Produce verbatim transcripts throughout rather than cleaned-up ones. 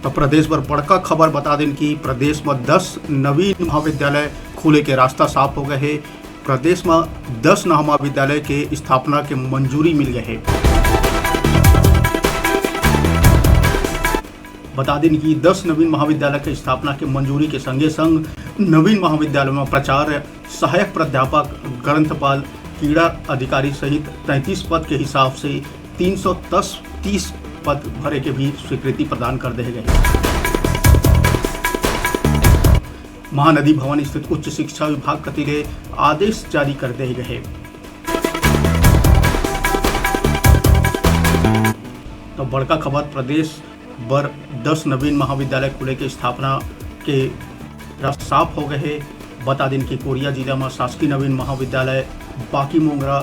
तो प्रदेश बर बड़का खबर बता देन कि प्रदेश म दस नवीन महाविद्यालय खुले के रास्ता साफ हो गए हे। प्रदेश म दस नवा महाविद्यालय के स्थापना के मंजूरी मिल गए हे। बता देन कि दस नवीन महाविद्यालय के स्थापना के मंजूरी के संगे संग नवीन महाविद्यालय में प्राचार्य, सहायक प्राध्यापक, ग्रंथपाल, क्रीड़ा अधिकारी सहित तैंतीस पद के हिसाब से तीन सौ तीस पद भरे के भी स्वीकृति प्रदान कर दे गए। महानदी भवन स्थित उच्च शिक्षा विभाग कति ले आदेश जारी कर दे गए। तो बड़का खबर, प्रदेश बर दस नवीन महाविद्यालय खुले के स्थापना के रास्ता साफ हो गए हे। बता देन कि कोरिया जिला में शासकीय नवीन महाविद्यालय, बाकी मोंगरा,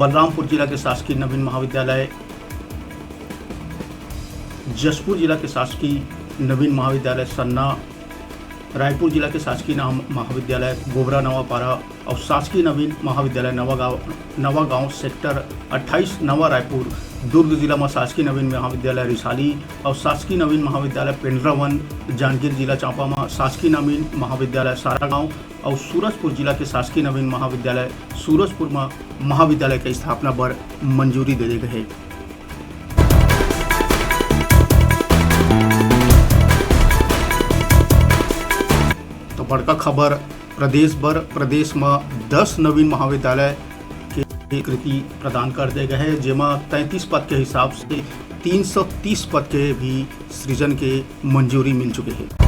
बलरामपुर जिला के शासकीय नवीन महाविद्यालय, जशपुर जिला के शासकीय नवीन महाविद्यालय सन्ना, रायपुर जिला के शासकीय नाम महाविद्यालय गोबरा नवापारा और शासकीय नवीन महाविद्यालय नवागांव, नवागांव सेक्टर अट्ठाईस नवा रायपुर, दुर्ग जिला में शासकीय नवीन महाविद्यालय रिसाली और शासकीय नवीन महाविद्यालय पेंड्रावन, जांजगीर जिला चांपा में शासकीय नवीन महाविद्यालय सारागांव और सूरजपुर जिला के शासकीय नवीन महाविद्यालय सूरजपुर में महाविद्यालय के स्थापना बर मंजूरी दे दे गए। तो बड़का खबर प्रदेश बर, प्रदेश में दस नवीन महाविद्यालय के स्वीकृति प्रदान कर दे गए हे, जेमा तैंतीस पद के हिसाब से तीन सौ तीस पद के भी सृजन के मंजूरी मिल चुके हे।